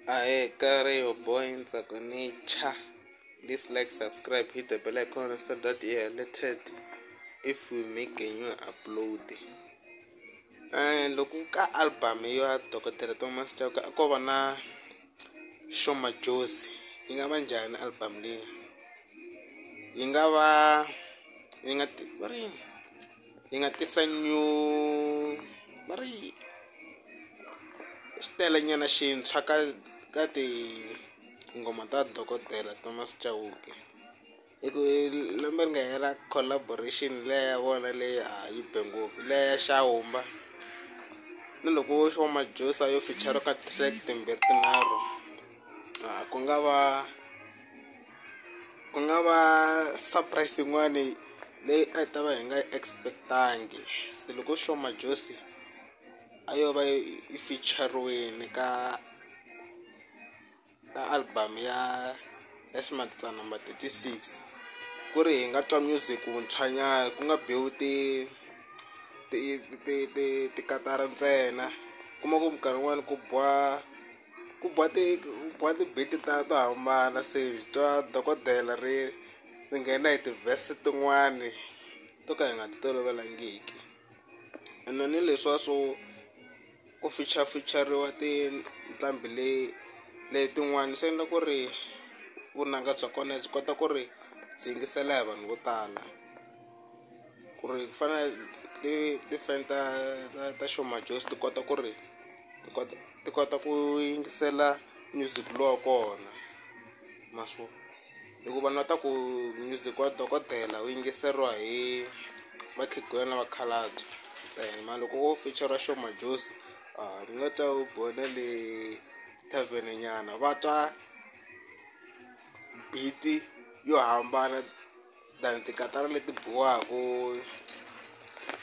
Ahee ka ri your boy Ntsako Nature please like subscribe hit the bell icon so that you are alerted if we make a new upload. Loko ka album ya dokodela Thomas Chauke a ko va na Sho Madjozi yi nga va njhani album leyi yi nga va yi nga va ri yini yi nga tisa new va ri xitayelenyana xintshwa ka tinghoma ta dokodela Thomas Chauke hi ku lembe ri nga hela collaboration liya ya vona leyi a yi be ngopfu liya ya Xahumba na loko wo Sho Madjozi a yo feature ka track timbirhi tinharhu ku nga va ku nga va surprise yin'wani leyi a hi ta va hi nga yi expect-angi se loko Sho Madjozi a yo va yi feature-riwini ka album ya ya Ximatsatsa number 36 ku ri hi nga twa music wuntshwa nyana ku nga biwi ti tikatara ntsena kuma ku minkarhi yin'wani ku biwa ku biwa ti ku biwa ti-beat ta to hambana se hi twa dokodela ri ri nghena hi ti-verse tin'wani to ka hi nga ti tolovelangiki ene ni leswiya swo ku feature feature-riwa tinqambi leyi letin'wani swi endla ku ri vunanga bya kona byi kota ku ri byi yingisela hi vanhu vo tala ku ri ku fana ni ti-fan ta Sho Madjozi ti kota ku ri ti kota ti kota ku yingisela music lowa kona ma swo hikuva vanhu va ta ku music wa dokodela wu yingiseriwa hi vakhegula na vakhalabye ntsena mara loko wo feature Sho Madjozi ni nga twa wu biwa na le tavern nyana va twa beat yo hambana than tikatara leti biwaka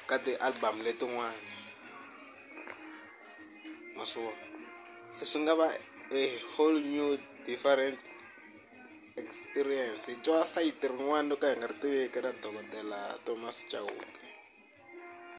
ka ti-album letin'wana ma swi vona se swi nga va a whole new different experience hi twa sayiti rin'wana ro ka hi nga ri tiveki ra dokodela Thomas Chauke.